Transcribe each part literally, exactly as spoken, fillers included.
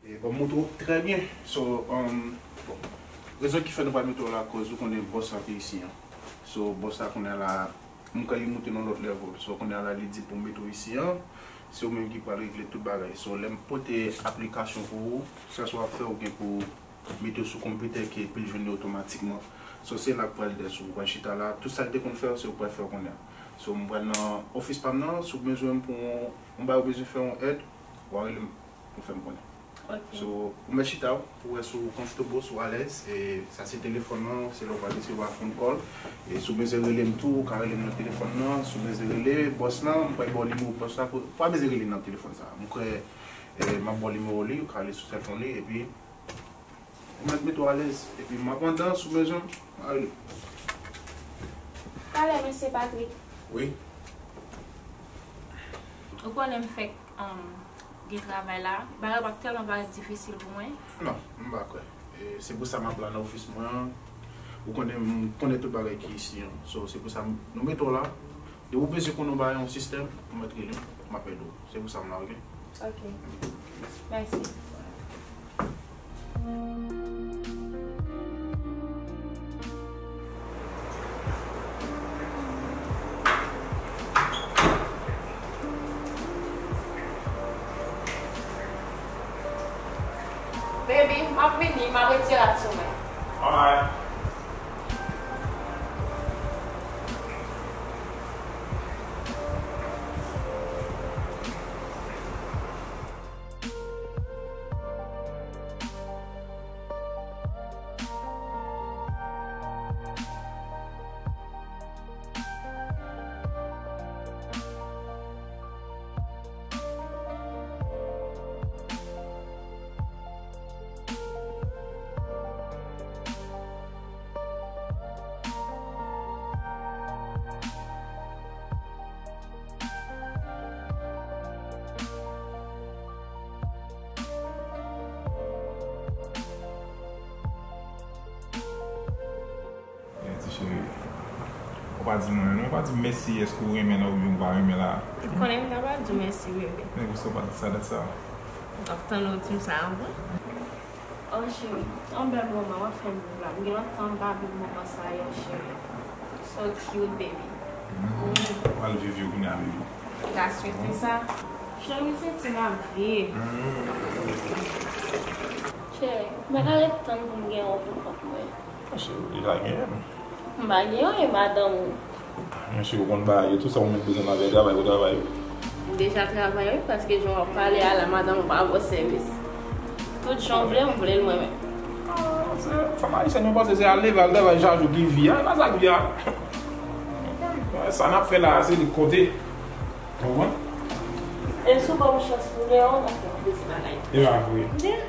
E bon, m montre w trè byen. So, um, bon, rezon ki fè nou pa mete w la, koz ou konnen bòs la te isi an. So, bòs la konnen la, m kwè li moute nan lòt level. So, konnen la, li di pou m mete w isi an. Se ou menm ki pral regle tout bagay. So, lè m pote aplikasyon pou ou, sa se w ap fè, ou gen pou mete w sou konpitè ke epi l jwenn li otomatikman. So, se la k pral dèyè sou ou pral chita la. Tout sa l te konn fè, se ou pral fè kounye a. So, m pral nan ofis pa m nan, si w bezwen m pou yon, yon bagay ou bezwen fè yon èd, w a rele m pou fè m konnen. Ok. So, ou mèt chita w, pou wè si w comfortable, si w alèz. E sa se telefòn nan, se lè w pral resevwa phone call. E si w bezwen rele m tou, ou ka rele m nan telefòn nan. Si w bezwen rele bòs lan, m pral ba w nimewo bòs la, pou, ou pa bezwen rele nan telefòn sa. M kwè, e, m ap ba w nimewo li, ou ka rele sou sèlfòn li, epi ou mèt mete w alèz. Epi m ap anndan, si w bezwen m, m a rele. Talè, mesye Patrick. Wi. Ou konnen m fèk, um, gen travay la. Bagay pa tèlman parèt difisil pou mwen. Non, m pa kwè. E, se pou sa m ap la nan ofis mwen an. Ou konnen, m konnen tout bagay ki isi an. So, se pou sa m, nou mete w la. Depi w bezwen konnen yon bagay, yon sistèm, ou mèt rele m, m ap ede w. Se pou sa m la, ok? Ok. Mèsi. Baby, m ap vini, m ap retire rad sou mwen. Alright. Ti cheri, ou pa di mwen non, ou pa di m mèsi, èske ou renmen la oubyen ou pa renmen la? Ou konnen m ta pral di w mèsi, bebe. Men poukisa ou pa di sa dat sa? M t ap tann ou di m sa avan. Oh, cheri, yon bèl moman w ap fè m viv la. M gen lontan m pa viv moman sa yo, cheri. So cute, baby. Mm. W al viv yo kounye a, baby. Ka swete sa. Cheri, se ti lavi. Mm. Cheri, m pa ka ret tann pou m gen yon pou kont mwen. Cheri, ou deja genyen. M pa gen anyen, madanm ou. Mesye, ou konn bagay yo, tout sa ou menm bezwen nan avè travay, ou travay. M deja travay, wi, paske jan w ap pale a la, madanm ou pa ba w sèvis. Tout jan w vle, m vle l mwen menm. Ah, se fanm ayisyèn, yo panse se al leve, al travay chak jou ki vi a, e pa sa k vi a. Sa n ap fè la a, se li k konte. Ou konprann? E si w ba m chans pou deyò, m ap fè anpil ti bagay. E pa vre. Yeah.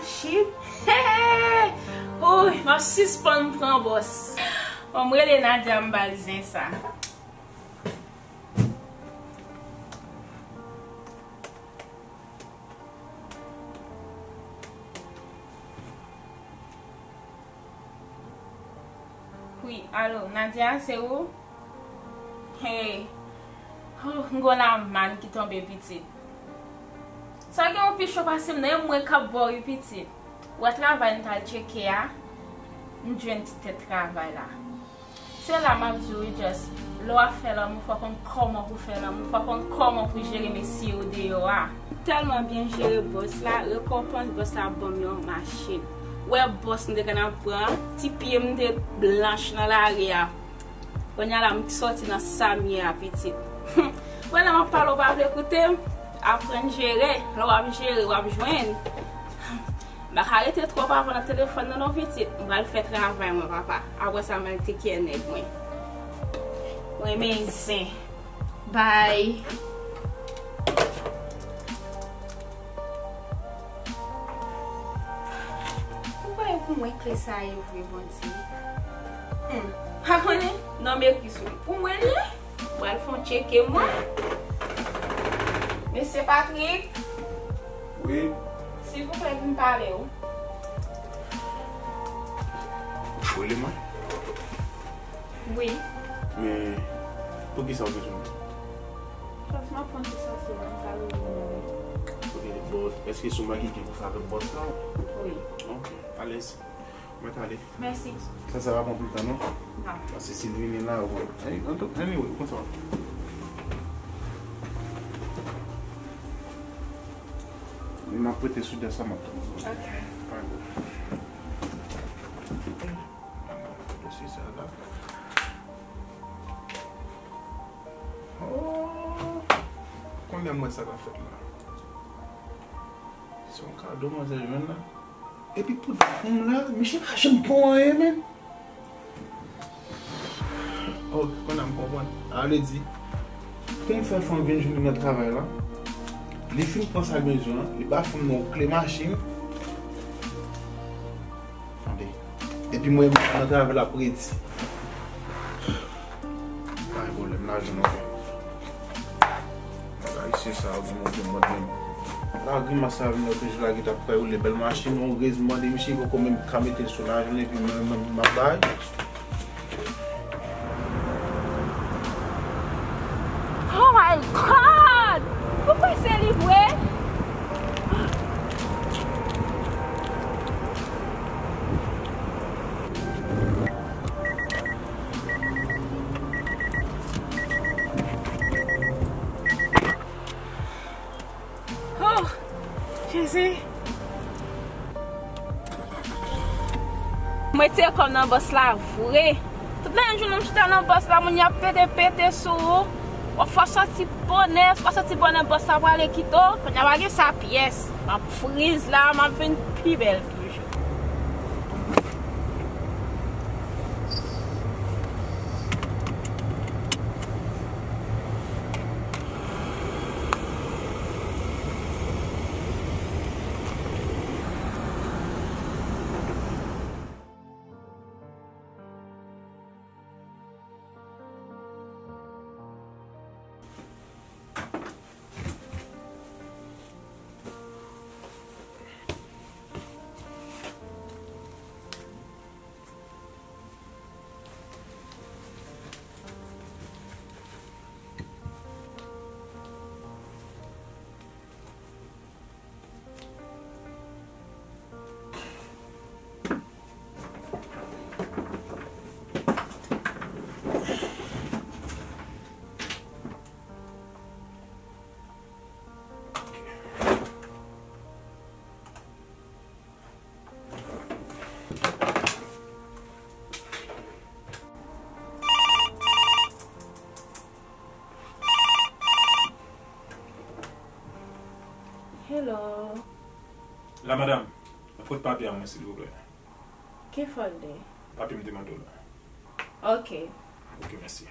Shit. Hey! Ouy, m ap sispann pran bòs. Bon, m rele Nadia, m ba l zen sa. Wi, alo, Nadia, se ou? Hey. Oh, m gon lamann ki tonbe, pitit. Sa gen yon pi cho pase m nan, e mwen k ap ba w, wi, pitit. Ou wè travay m t al tcheke a, m jwenn ti tèt travay la. Se la m ap di w, wi, just, lè w ap fè lanmou, fò w konn kòman pou w fè lanmou, fò w konn kòman pou w jere mesye yo deyò a. M tèlman byen jere bòs la, rekonpans bòs la ban m yon machin. Wè bòs m te konn ap pran, ti pye m te blanch nan lari a. Kounye a la, m sòti nan sa m ye a, pitit. Wè, lè m ap pale, w pa vle koute m. Aprann jere. Lè w ap jere, w ap jwenn. M pa ka rete twòp avan nan telefòn nan, non, pitit. M pral fè travay mwen, papa. Apre sa, m al tekè nèg mwen. Mwen renmen zen. Bay. Ou kwè pou mwen ke sa ye vre, Bondye? Hmm. Pa konnen? Non, m ekri sou li. Pou mwen, li? Pral fè yon tcheke mwen. Mesye Patrick. Wi. Silvouplè, vin pale w. Ou rele mwen? Wi. Men, poukisa ou gen sou mwen? Paske m ap pran ti sòsye la, m ka rele mwen. Ok, bon, èske sou mwen ki gen pou fè avèk bòs la? Wi. Ok, alèz. Mwen t ale. Mèsi. Sa, sa va pran pil tan, non? Non. Paske si l vini la, ou konn. Anyway, ou konn sa. M ap prete soudè sa, m ap tann. Ok. Pa gwo. Dosye sa la. Oh! Konnen mwen sa k ap fèt la. Se yon kado manzè jwenn la. Epi pou, pou m la, misye pa janm bon anyen, menm. Oh, kounye a m konprann. A vle di, pou m fè fanm vin jwenn li nan travay la, li fin pran sa l bezwen an, li ba fanm nan yon kle machin. Tande. Epi mwen menm nan travay la ap redi. Pa gen pwoblèm, n a jwenn yon. Nèg ayisyen sa yo gen move mòd menm. La grimas sa vin lòt jou la, gen t ap fè woule bèl machin, yon rez mande misye poko menm ka mete l sou lajan l, epi mwen menm m ap bay. Oh my God! Ou kwè se li vre? Oh, Jezi. Mwen te kòm nan bòs la vre. Tout lè yon jou nou chita nan bòs la, moun y ap pete, pete sou ou. W ap fè sòti bonè, w ap sòti bonè, bòs la prale kite w. Kounye a pa gen sa pyès. M ap friz la, m ap vin pi bèl toujou. Hello. La, madanm, pote papye a mwen, silvouplè. Ki folder? Papye m te mande w la. Ok. Ok, mèsi.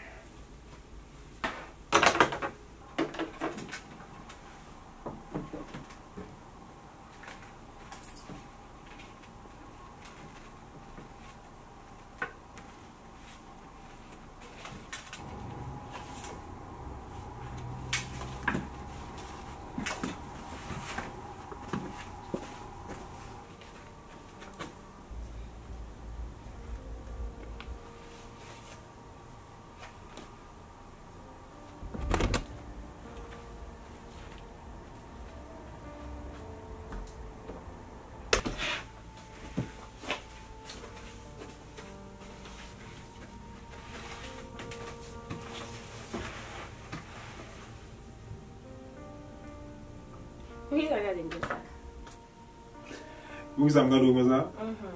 Poukisa w gade m konsa? Poukisa m gade w konsa? Mhm.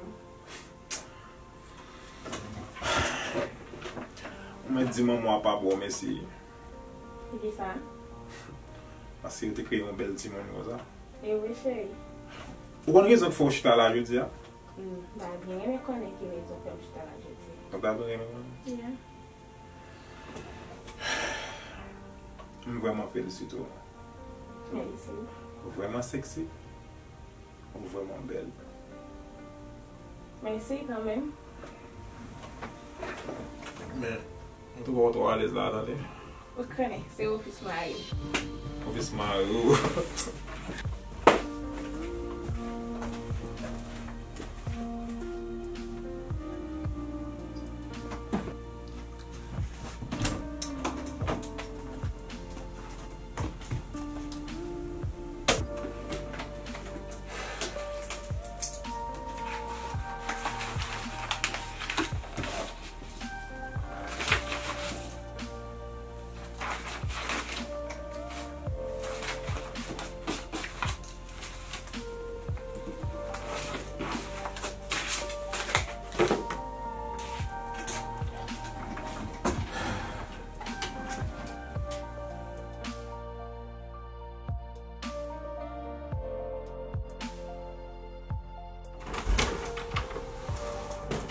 Ou mèt di manman w a pa ba w mèsi. Poukisa? Paske yo te kreye yon bèl timoun konsa. E wi, cheri. Ou konn rezon k fè w chita la jodi a? M ta byen renmen konnen ki rezon fè m chita la jodi a. Ou ta byen renmen konnen? Yeah. M vrèman felisite w. Mèsi. Ou vrèman sexy. Ou vrèman bèl. Mèsi kanmenm. Men, m twò, twò alèz la, tande. Ou konnen, se ofis mari. Ofis mari w.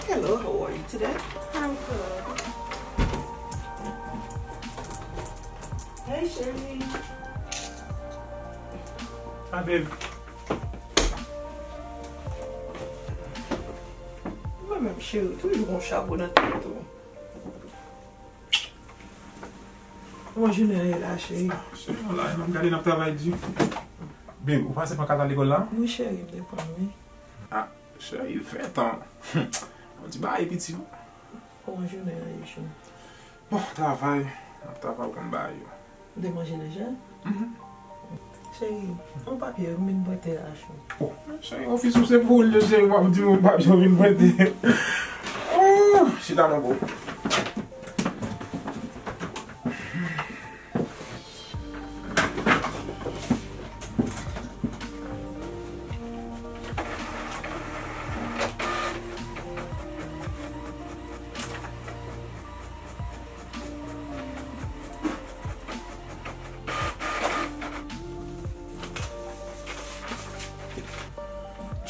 Hello, how are you today? I'm good. Hey, Sherry. Hi, babe. Mwen menm, cheri, toujou gon chapo nan tèt ou. Kòman jounen an ye la, cheri? Cheri, nou la, m ap gade n ap travay di. Babe, ou pase pa ka al lekòl la? Wi, cheri, m te pran, wi. Ah, cheri, vent an. Yon ti bagay piti, non? Kòman jounen an ye, cheri? Bon, travay, n ap travay konn bagay yo. Ou te manje deja? Mhm. Cheri, yon papye yo vin prete la, cheri. Oh, cheri, ofis ou se pou ou l ye, cheri, w ap di yon papye yo vin prete. Oh, chita non, bro.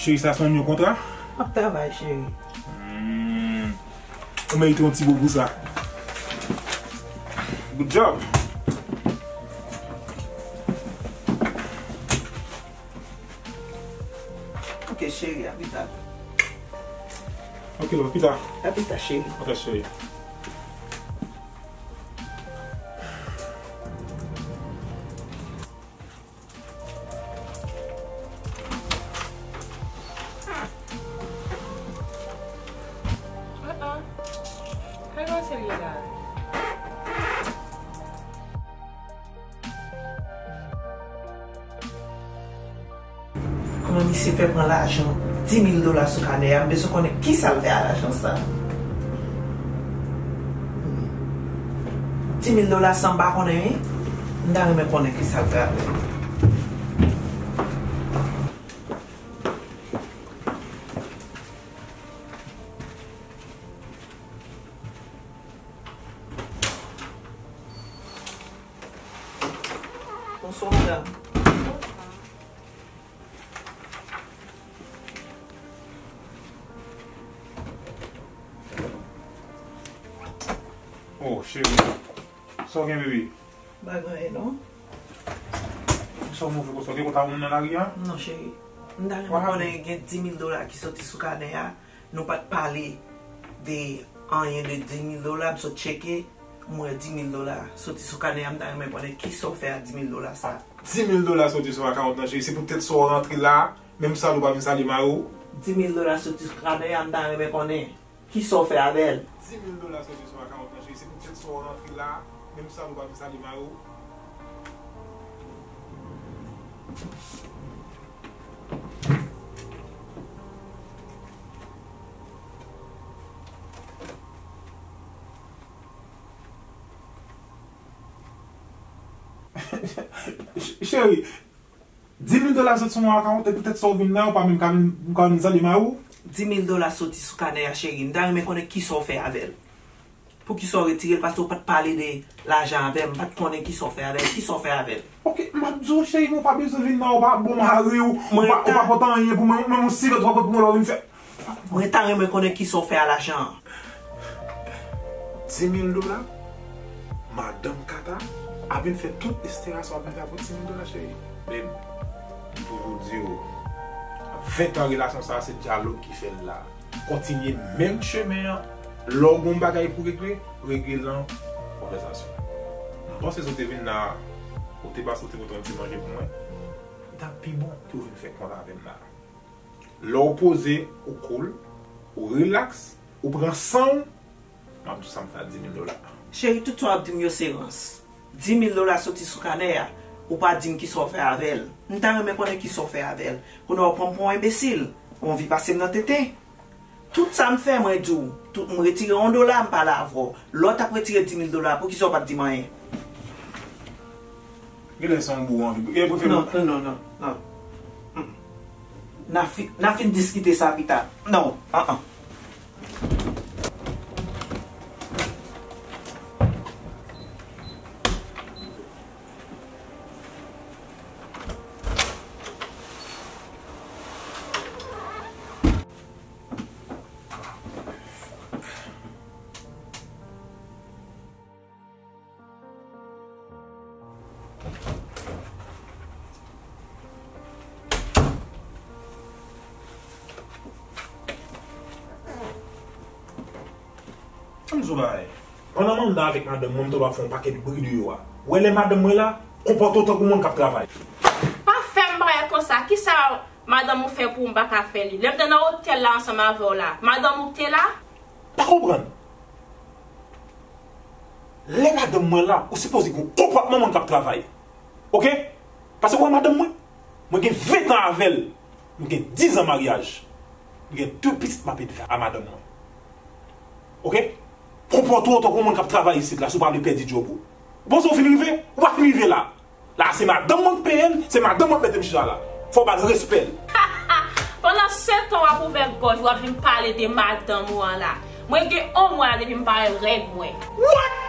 Cheri, sa se yon kontra? M ap travay, cheri. Hmm. Ou merite yon ti bo pou sa. Good job. Ok, cheri, a pita. Ok, love, pita. A pita, cheri. Ok, cheri. Ah, ah. Kay Marcel ye la? Kòman misye fè pran lajan dis mil dola sou kanè a? M bezwen konnen kisa l fè a lajan sa. Dis mil dola sa m pa konnen, wi. M ta renmen konnen kisa l fè avè l. Bonswa, madam. Oh, cheri. Sa w gen, baby? M pa gen anyen, non. Sa w move konsa? Ou te konn ta moun nan lari a? Non, cheri. M ta renmen konnen gen dis mil dola ki soti sou kanè a. Nou pa t pale de anyen de dis mil dola, m sot tcheke, m wè dis mil dola soti sou kanè a, m ta renmen konnen kisa w fè a dis mil dola sa. Dis mil dola soti sou akawont lan, cheri, se poutèt sa w rantre la, menm salye w pa vin salye mari w. Dis mil dola soti sou kanè a, m ta renmen konnen kisa w fè avè l. Dis mil dola soti sou akawont lan, cheri, se poutèt sa w rantre la, menm salye w pa vin salye mari w. Ch-, cheri, Di mil dola sot sou yon akawont, epi poutèt sa w vin la, ou pa menm ka vin, ou ka vin zanmi mari w? Di mil dola soti sou kanè a, cheri. M ta renmen konnen kisa w fè avè l. Poukisa w retire l? Paske w pa t pale de lajan avè m, m pa t konnen kisa w fè avè l. Kisa w fè avè l? Ok, m ap di w, cheri, men w pa bezwen vin la, ou pa bon mari w, ou pa, ou pa pote anyen pou mwen, menm yon sirèt ou pa pote pou mwen, lè w vin fè. Mwen ta renmen konnen kisa w fè a lajan an. Di mil dola? Madanm Kata ap vin fè tout estera sa w ap vin fè a pou di mil dola, cheri. Babe, m toujou di w, ven tan relasyon sa a, se dyalòg ki fè l la. Kontinye menm chemen an. Lè w gen yon bagay pou regle, regle l nan konvèsasyon. M panse si w te vin la, ou te pase, ou te pote yon ti manje pou mwen, li t ap pi bon ke w vin fè kont avè m la. Lè w poze, ou cool, ou relax, ou pran san w, m ap di w sa m fè a di mil dola. Cheri, tout sa w ap di m yo se rans. Di mil dola soti sou kanè a, ou pa di m kisa w fè avè l. M ta renmen konnen kisa w fè avè l. Kounye a w pran m pou yon enbesil. Ou anvi pase m nan tenten. Tout sa m fè, mwen di w. Tout, m retire yon dola, m pale avè w. Lè w t ap retire di mil dola, poukisa w pa t di m anyen? Genlè se yon bou anvi. Genlè prefere. Non, non, non, non, non. Mm. N a fi-, n a fin diskite sa pita. Non, an, an. Ann di w bagay. Pandan Manda avèk madanm mwen, m tande w ap fè yon pakèt bri deyò a. Ou wè lè madanm mwen la, konpòte w tankou moun k ap travay. Pa fè m bagay konsa. Kisa madanm ou fè pou ou m pa ka fè li? Lè m te nan otèl la ansanm avè w la, madanm ou te la? Pa konprann. Lè madanm mwen la, ou sipoze gen yon konpòtman moun k ap travay. Oke? Paske w wè madanm mwen, mwen gen ven tan avè l. Nou gen diz an maryaj. Nou gen de pitit m ap edve a madanm mwen. Oke? Konpòte w tankou moun k ap travay isit la si w pa vle pèdi djòb ou. Ou panse w fin rive? Ou pa fin rive la. La, se madanm mwen k peye l, se madanm mwen k mete m chita la. Fò w ba l respè l. Pandan se tan w ap ouvè gòj ou, w ap vin pale de madanm ou an la. Mwen gen yon mwa depi m pa wè règ mwen. What?